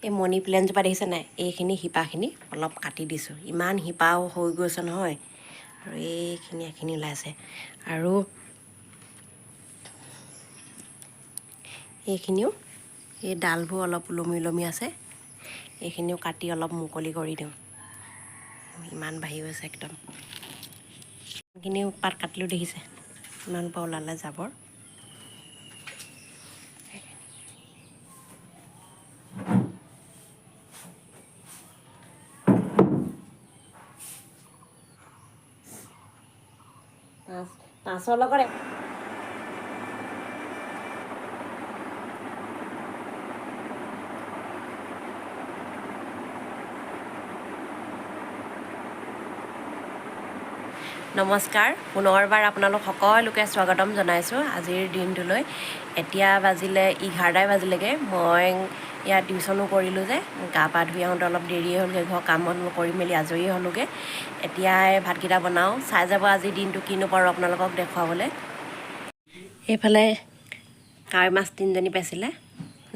এই মণি প্লেণ্টজোপা দেখিছে নাই? এইখিনি শিপাখিনি অলপ কাটি দিছোঁ। ইমান শিপাও হৈ গৈছে নহয়। আৰু এইখিনি এখিনি ওলাইছে আৰু এইখিনিও, এই ডালবোৰ অলপ ওলমি ওলমি আছে। এইখিনিও কাটি অলপ মুকলি কৰি দিওঁ। ইমান বাঢ়ি গৈছে একদম। এইখিনিও পাত কাটিলোঁ, দেখিছে, ইমান পৰা ওলালে জাবৰ। মাছ মাছৰ লগত। নমস্কাৰ, পুনৰবাৰ আপোনালোক সকলোকে স্বাগতম জনাইছোঁ আজিৰ দিনটোলৈ। এতিয়া বাজিলে 11টাই বাজিলেগৈ। মই ইয়াত টিউশ্যনো কৰিলোঁ যে গা পা ধুই আহোঁতে অলপ দেৰিয়ে হ'লগৈ। ঘৰ কাম বন কৰি মেলি আজৰি হ'লোগৈ। এতিয়া ভাতকেইটা বনাওঁ, চাই যাব আজিৰ দিনটো কিনো পাৰোঁ আপোনালোকক দেখুৱাবলৈ। এইফালে কাৱৈ মাছ তিনিজনী পাইছিলে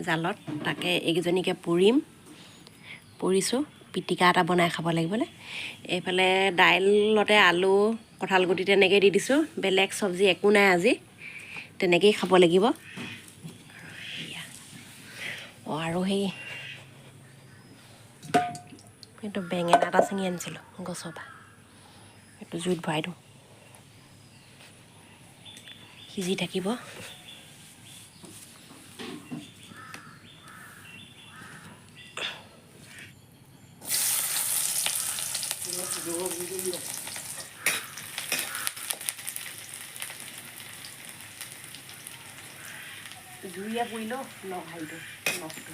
জালত, তাকে এইকেইজনীকে পুৰিম, পুৰিছোঁ। পিটিকা এটা বনাই খাব লাগিবলে। এইফালে দাইলতে আলু, কঁঠাল গুটি তেনেকৈ দি দিছোঁ। বেলেগ চব্জি একো নাই আজি, তেনেকেই খাব লাগিব। এয়া অঁ, আৰু সেই এইটো বেঙেনা এটা ছিঙি আনিছিলোঁ গছৰ পৰা, এইটো জুইত ভৰাই দিওঁ, সিজি থাকিব। জুইয়ে পুৰিলেও নখ হেৰিটো নখটো।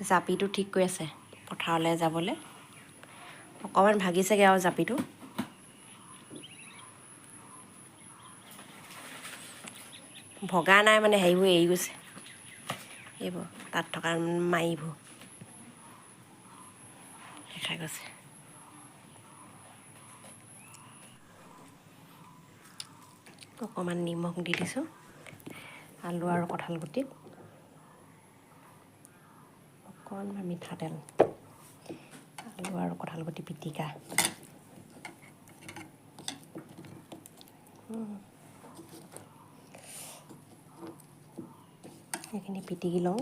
জাপিটো ঠিক কৰি আছে পথাৰলৈ যাবলৈ। অকণমান ভাগিছেগৈ আৰু জাপিটো। ভগা নাই মানে, হেৰিবোৰ এৰি গৈছে, এইবোৰ তাত থকা মাৰিবোৰ দেখা গৈছে। অকণমান নিমখ দি দিছোঁ আলু আৰু কঁঠাল গুটিত, অকণমান মিঠাতেল। আলু আৰু কঁঠাল গুটি পিটিকা। এইখিনি পিটিকি লওঁ।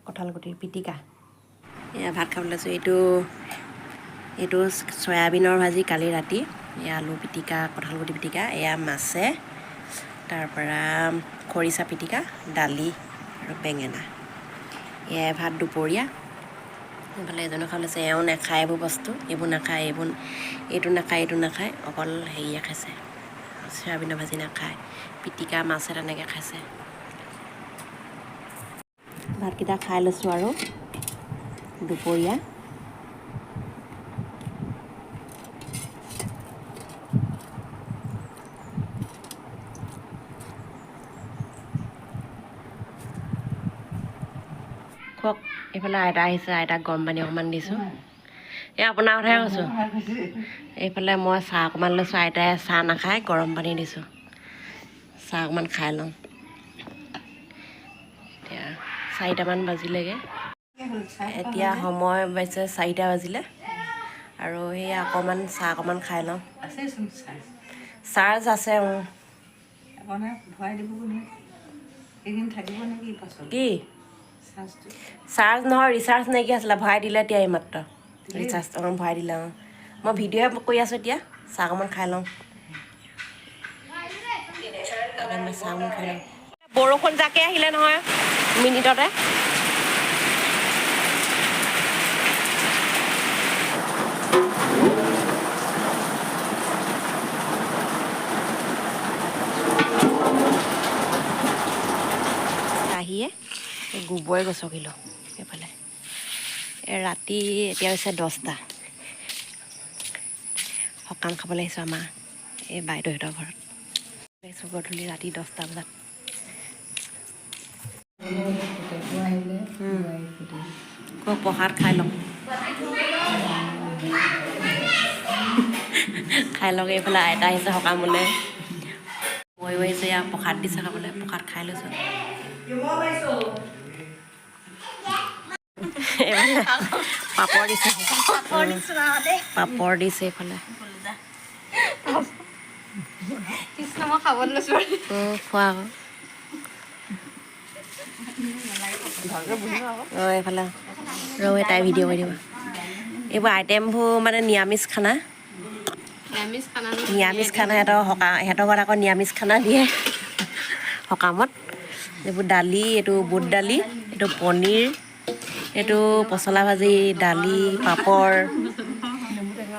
কঁঠাল গুটিৰ পিটিকা। এয়া ভাত খাবলৈ লৈছোঁ। এইটো এইটো চয়াবিনৰ ভাজি কালি ৰাতি, এয়া আলু পিটিকা, কঁঠাল গুটি পিটিকা, এয়া মাছে, তাৰপৰা খৰিচা পিটিকা, দালি আৰু বেঙেনা। এয়াই ভাত দুপৰীয়া। এইফালে এজনে খাবলৈ লৈছে। এওঁ নাখায় এইবোৰ বস্তু, এইবোৰ নাখায়, এইবোৰ এইটো নাখায়, এইটো নাখায়। অকল হেৰিয়ে খাইছে, চয়াবিনৰ ভাজি নাখায়, পিটিকা মাছে তেনেকৈ খাইছে। ভাতকেইটা খাই লৈছোঁ আৰু দুপৰীয়া। খওক। এইফালে আইতা আহিছে, আইতাক গৰম পানী অকণমান দিছোঁ। এই আপোনাৰ কথাই কৈছোঁ। এইফালে মই চাহ অকণমান লৈছোঁ। আইতাই চাহ নাখায়, গৰম পানী দিছোঁ। চাহ অকণমান খাই লওঁ। এতিয়া 4টামান বাজিলেগৈ। এতিয়া সময় বাজিছে 4টা বাজিলে আৰু সেয়া অকণমান চাহ অকণমান খাই লওঁ। আছেচোন চাৰ্জ। চাৰ্জ আছে। আপোনাৰ ভৰাই দিব নহয়, এইদিন থাকিব নেকি পাছত? কি? চাৰ্জটো। চাৰ্জ নহয়, ৰিচাৰ্জ নাইকিয়া আছিলে, ভৰাই দিলে এতিয়া এইমাত্ৰ ৰিচাৰ্জ। অঁ, ভৰাই দিলে। অঁ, মই ভিডিঅ'হে কৰি আছোঁ। এতিয়া চাহ অকণমান খাই লওঁ। চাহ অকণমান খাই লওঁ। বৰষুণ জাকে আহিলে নহয় মিনিটতে। আহিয়ে এই গোবৰে গছকিলোঁ এইফালে। এই ৰাতি এতিয়া হৈছে 10টা। সকাম খাবলৈ আহিছোঁ আমাৰ এই বাইদেউহঁতৰ ঘৰত আহিছোঁ। গধূলি ৰাতি 10টা বজাত। পুতেকো আহিলে, বোৱাৰী পুতেক। ক, প্ৰসাদ খাই লওক, খাই লওক। এইফালে আইতা আহিছে সকামলৈ, ময়ো আহিছে। ইয়াত প্ৰসাদ দিছে খাবলৈ, প্ৰসাদ খাই লৈছোঁ। এইফালে পাপৰ দিছে, পাপৰ দিছে এইফালে। কৃষ্ণ, মই খাবলৈ লৈছোঁ। খোৱা আকৌ। অঁ, এইফালে ৰৈ তাই ভিডিঅ' কৰি দিব। এইবোৰ আইটেমবোৰ মানে নিৰামিষ খানা। নিৰামিষ খানা। নিৰামিষ খানা সিহঁতৰ সকাম, সিহঁতৰ ঘৰত আকৌ নিৰামিষ খানা দিয়ে সকামত। এইবোৰ দালি, এইটো বুট দালি, এইটো পনীৰ, এইটো পচলা ভাজি, দালি, পাপৰ।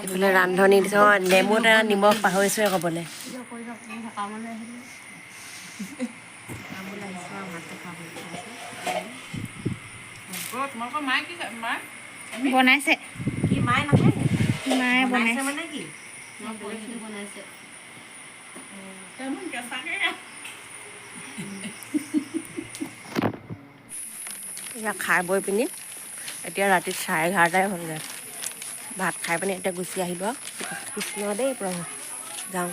এইফালে ৰান্ধনি দিছে। অঁ, নেমু টেঙা নিমখ পাহৰিছোৱে ক'বলৈ। বনাইছে। কি, মায়ে নাখায়? মায়ে বনাইছে। মানে কি? বনাইছে। এয়া খাই বৈ পিনি এতিয়া ৰাতি 11:30ই হ'লগৈ। ভাত খাই পিনি এতিয়া গুচি আহিলোঁ আৰু। কৃষ্ণ দেই প্ৰভু, যাওঁ।